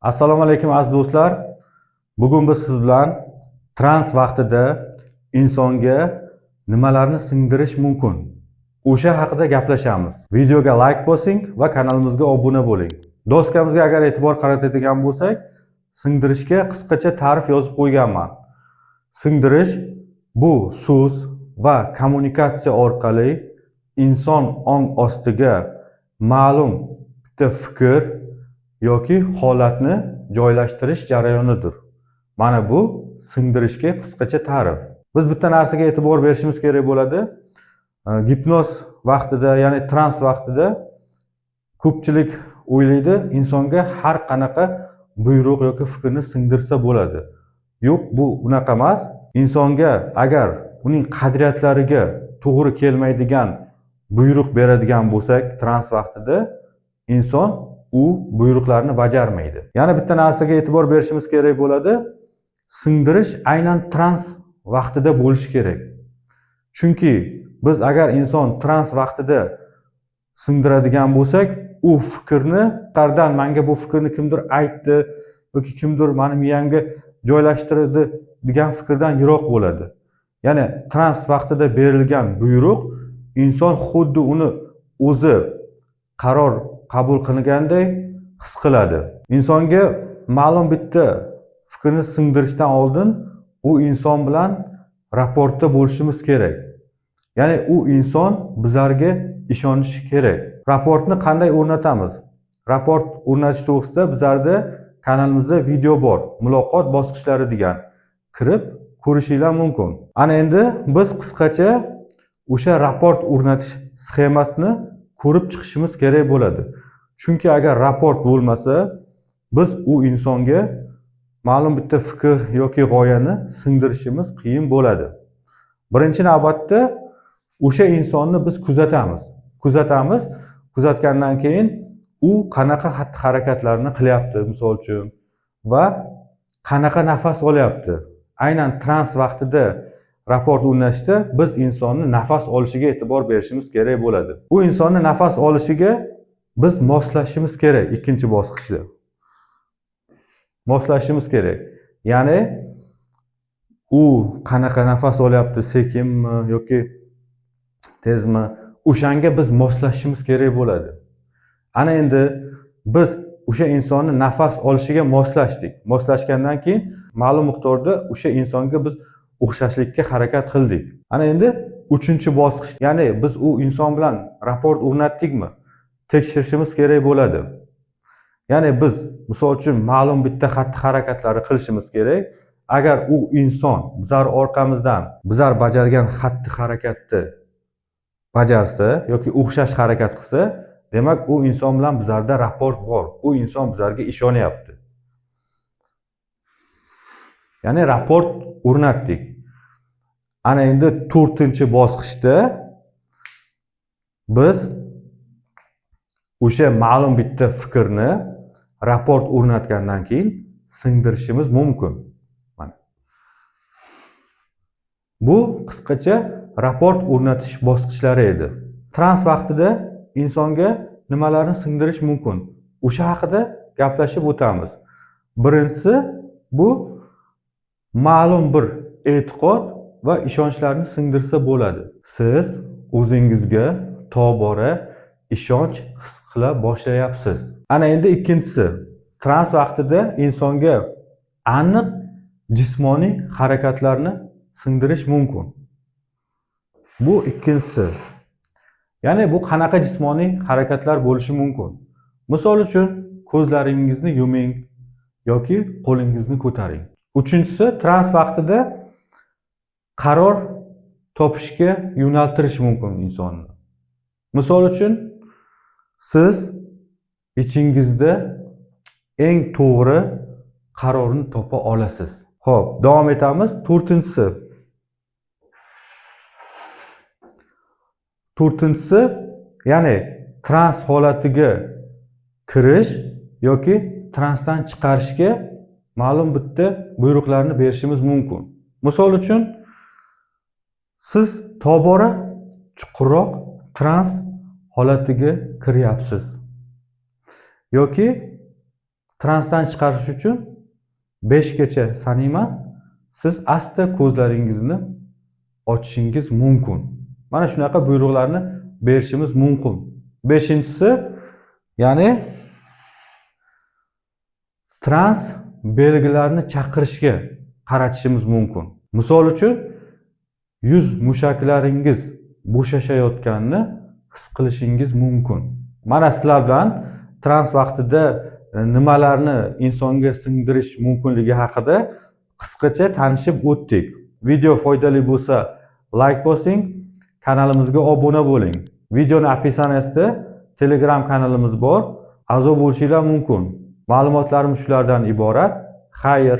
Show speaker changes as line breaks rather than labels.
Assalomu alaykum, aziz do'stlar. Bugun biz siz bilan trans vaqtida insonga nimalarni singdirish mumkin, o'sha haqida gaplashamiz. Videoga layk bosing va kanalimizga obuna bo'ling. Doskamizga agar e'tibor qaratadigan bo'lsak, singdirishga qisqacha ta'rif yozib qo'yganman. Singdirish bu so'z va kommunikatsiya orqali inson ong ostiga ma'lum bitta fikr yoki holatni joylashtirish jarayonidir. Mana bu singdirishga qisqacha ta'rif. Biz bitta narsaga e'tibor berishimiz kerak bo'ladi. Gipnoz vaqtida, ya'ni trans vaqtida ko'pchilik o'ylaydi, insonga har qanaqa buyruq yoki fikrni singdirsa bo'ladi. Yo'q, bu unaqa emas. Insonga agar uning qadriyatlariga to'g'ri kelmaydigan buyruq beradigan bo'lsak, trans vaqtida inson u buyruqlarni bajarmaydi. Yana bitta narsaga e'tibor berishimiz kerak bo'ladi. Singdirish aynan trans vaqtida bo'lishi kerak. Chunki biz agar inson trans vaqtida singdiradigan bo'lsak, u fikrni tashqaridan manga bu fikrni kimdir aytdi yoki kimdir mani miyamga joylashtirdi degan fikrdan yiroq bo'ladi. Ya'ni trans vaqtida berilgan buyruq inson xuddi uni o'zi qaror qabul qilganday his qiladi. Insonga ma'lum bitta fikrni singdirishdan oldin u inson bilan raportda bo'lishimiz kerak. Ya'ni u inson bizlarga ishonishi kerak. Raportni qanday o'rnatamiz? Raport o'rnatish to'g'risida bizlarda kanalimizda video bor, muloqot bosqichlari degan. Kirib ko'rishinglar mumkin. Ana endi biz qisqacha o'sha raport o'rnatish sxemasini ko'rib chiqishimiz kerak bo'ladi. Chunki agar raport bo'lmasa, biz u insonga ma'lum bitta fikr yoki g'oyani singdirishimiz qiyin bo'ladi. Birinchi navbatda o'sha insonni biz kuzatamiz. Kuzatamiz, kuzatgandan keyin u qanaqa xatti harakatlarni qilyapti, misol uchun, va qanaqa nafas olyapti. Aynan trans vaqtida raport o'rnatishda biz insonni nafas olishiga e'tibor berishimiz kerak bo'ladi. U insonni nafas olishiga biz moslashimiz kerak ikkinchi bosqichda. Moslashimiz kerak. Ya'ni u qanaqa nafas olyapti, sekinmi yoki tezmi, o'shanga biz moslashishimiz kerak bo'ladi. Ana endi biz o'sha insonni nafas olishiga moslashdik. Moslashgandan keyin ma'lum miqdorda o'sha insonga biz o'xshashlikka harakat qildik. Ana endi uchinchi bosqich, ya'ni biz u inson bilan raport o'rnatdikmi, tekshirishimiz kerak bo'ladi. Ya'ni biz misol uchun ma'lum bitta xatti harakatlarni qilishimiz kerak. Agar u inson bizlar orqamizdan bizlar bajargan xatti harakatni bajarsa yoki o'xshash harakat qilsa, demak u inson bilan bizlarda raport bor. U inson bizlarga ishonyapti. Ya'ni raport o'rnatdik. Ana endi to'rtinchi bosqichda biz o'sha ma'lum bitta fikrni raport o'rnatgandan keyin singdirishimiz mumkin. Mana. Bu qisqacha raport o'rnatish bosqichlari edi. Trans vaqtida insonga nimalarni singdirish mumkin? O'sha haqida gaplashib o'tamiz. Birinchisi bu ma'lum bir e'tiqod va ishonchlarni singdirsa bo'ladi. Siz o'zingizga tobora ishonch his qila boshlayapsiz. Ana endi ikkinchisi, trans vaqtida insonga aniq jismoniy harakatlarni singdirish mumkin. Bu ikkinchisi. Ya'ni bu qanaqa jismoniy harakatlar bo'lishi mumkin? Misol uchun, ko'zlaringizni yuming yoki qo'lingizni ko'taring. Uchinchisi, trans vaqtida qaror topishga yo'naltirish mumkin insonni. Misol uchun, siz ichingizda eng to'g'ri qarorni topa olasiz. Xo'p, davom etamiz. To'rtinchisi. To'rtinchisi, ya'ni trans holatiga kirish yoki transdan chiqarishga ma'lum bitta buyruqlarni berishimiz mumkin. Misol uchun, siz tobora chuqurroq trans holatiga kiryapsiz yoki Transdan chiqarish uchun 5 gacha sanayman. Siz asta ko'zlaringizni ochishingiz mumkin. Mana shunaqa buyruqlarni berishimiz mumkin. Beshinchisi, ya'ni trans belgilarini chaqirishga qaratishimiz mumkin. Misol uchun, yuz mushaklaringiz bo'shashayotganini his qilishingiz mumkin. Mana sizlar bilan trans vaqtida nimalarni insonga singdirish mumkinligi haqida qisqacha tanishib o'tdik. Video foydali bo'lsa, layk bosing, kanalimizga obuna bo'ling. Videoni описание sida Telegram kanalimiz bor, a'zo bo'lishinglar mumkin. Ma'lumotlarimiz shulardan iborat. Xayr.